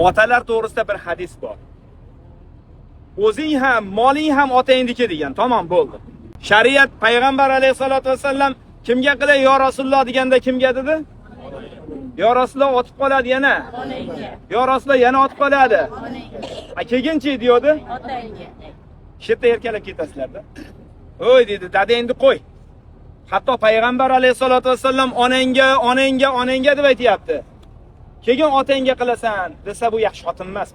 Otalar to'g'risida bir hadis bor. O'zing ham, moling ham otangniki degan. Tamom bo'ldi. Shariat payg'ambar alayhisolatu vasallam kimga qilay yo Rasululloh deganda kimga dedi? Yo Rasululloh otib qoladi yana. Onangga. Yo Rasululloh yana otib qoladi. Onangga. A keyin-chi deyodi? Otangga. Shu yerda erkalab ketasizlarda. Oy dedi, dadangni qo'y. Hatto payg'ambar alayhisolatu vasallam onangga, onangga, onangga deb aytyapti. Keyin otangga qilasan desa bu yaxshi xotin emas.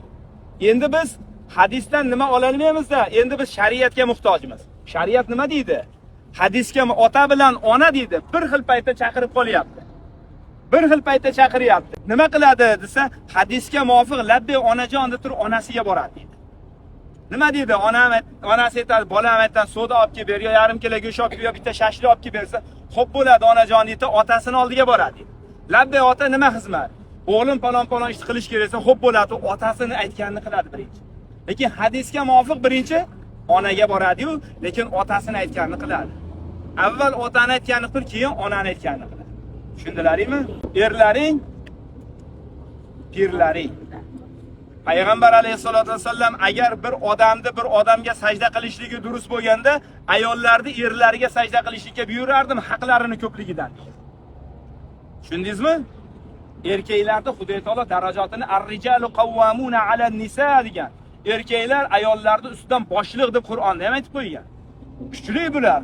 Endi biz hadisdan nima ololmaymizda, endi biz shariatga muhtojmiz. Shariat nima deydi? Hadisga ota bilan ona deydi, bir xil paytda chaqirib qolyapti. Bir xil paytda chaqiryapti. Nima qiladi desa, hadisga muvofiq labbay onajon deb turib onasiga boradi deydi. Nima deydi? Onam onasi aytadi, bolam aytadi, soda olib kelib ber, yo yarim kilo go'sht olib kelib, yo bitta shashlik olib kelib bersa, xo'p bo'ladi onajon deydi, otasini oldiga boradi deydi. Labbay ota nima xizmat? O'g'lim palon palon ishni qilish kerak desa, xo'p bo'ladi, otasini aytganini qiladi birinchi. Lekin hadisga muvofiq birinchi onaga boradi-yu, lekin otasini aytganini qiladi. Avval otani aytganini qil, keyin onani aytganini qiladi. Tushundilaringmi? Erlaring pirlaring. Payg'ambar alayhisolatu vasallam agar bir odamni bir odamga sajda qilishligi durust bo'lganda, ayollarni erlariga sajda qilishlikka buyurardim haqlarini ko'pligidan. Tushundingizmi? Erkaklarni Xudo taolo darajatini ar-rijalu qawwamuna 'alan-nisa degan. Erkaklar ayollarni ustidan boshliq deb Qur'onda ham aytib qo'ygan. Kuchli bular.